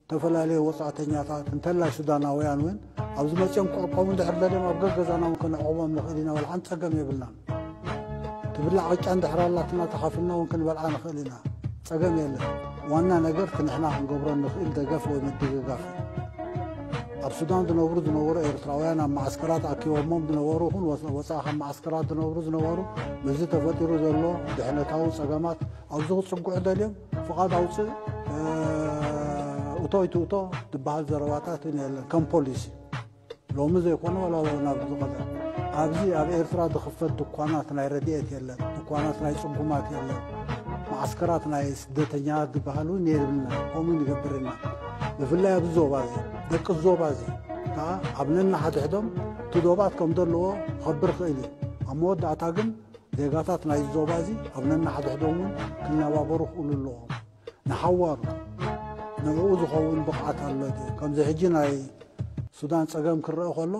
ዝተፈላለዩ ወጻእተኛታት እንተላይ ሱዳናውያን እውን ኣብዚ መጺኦም ክዕቆቡ እንድሕር ደልዮም ኣብ ገገዛና እውን ከነዕቑቦም ንኽእል ኢና። ወላ ሓንቲ ጸገም የብልናን። ትብላዕ ቅጫ እንድሕር ኣላትና ተኻፍልና እውን ክንበልዓ ንኽእል ኢና። ጸገም የለን። ዋና ነገር እቲ ንሕና ክንገብሮ ንኽእል ደገፍ ወይ ምድግጋፍ እዩ። ኣብ ሱዳን ዝነብሩ ዝነበሩ ኤርትራውያን ኣብ መዓስከራት ኣኪቦሞም ዝነበሩ ይኹን ወፃ- ወፃኢ ካብ መዓስከራት ዝነብሩ ዝነበሩ ምስዚ ተፈጢሩ ዘሎ ድሕነታዊ ጸገማት ኣብዚ ክጽግዑ ደልዮም ፍቓድ ኣውፅእ እቶ ይትእቶ ዝበሃል ዘረባታት እውን የለን ከም ፖሊሲ። ሎሚ ዘይኮነ ዋላ ናብ ዝቐደም ኣብዚ ኣብ ኤርትራ ዝኽፈት ድኳናት ናይ ረድኤት የለን፣ ድኳናት ናይ ጽጉማት የለን፣ መዓስከራት ናይ ስደተኛታት ዝበሃሉ እውን የብልና። ከምኡ ንገብር ኢና። ብፍላይ ኣብዚ ዞባ እዚ ደቂ ዞባ እዚ ከዓ ኣብ ነናሓድሕዶም እቲ ዶባት ከም ዘለዎ ክኸብር ይኽእል እዩ። ኣብ መወዳእታ ግን ዜጋታት ናይ ዞባ እዚ ኣብ ነናሓድሕዶም እውን ክነባበሩ ክኽእሉ ኣለዎም። ንሓዋሩ ንዕኡ ዝኸውን ብቕዓት ኣሎ ድዩ? ከምዚ ሕጂ ናይ ሱዳን ጸገም ክረአ ከሎ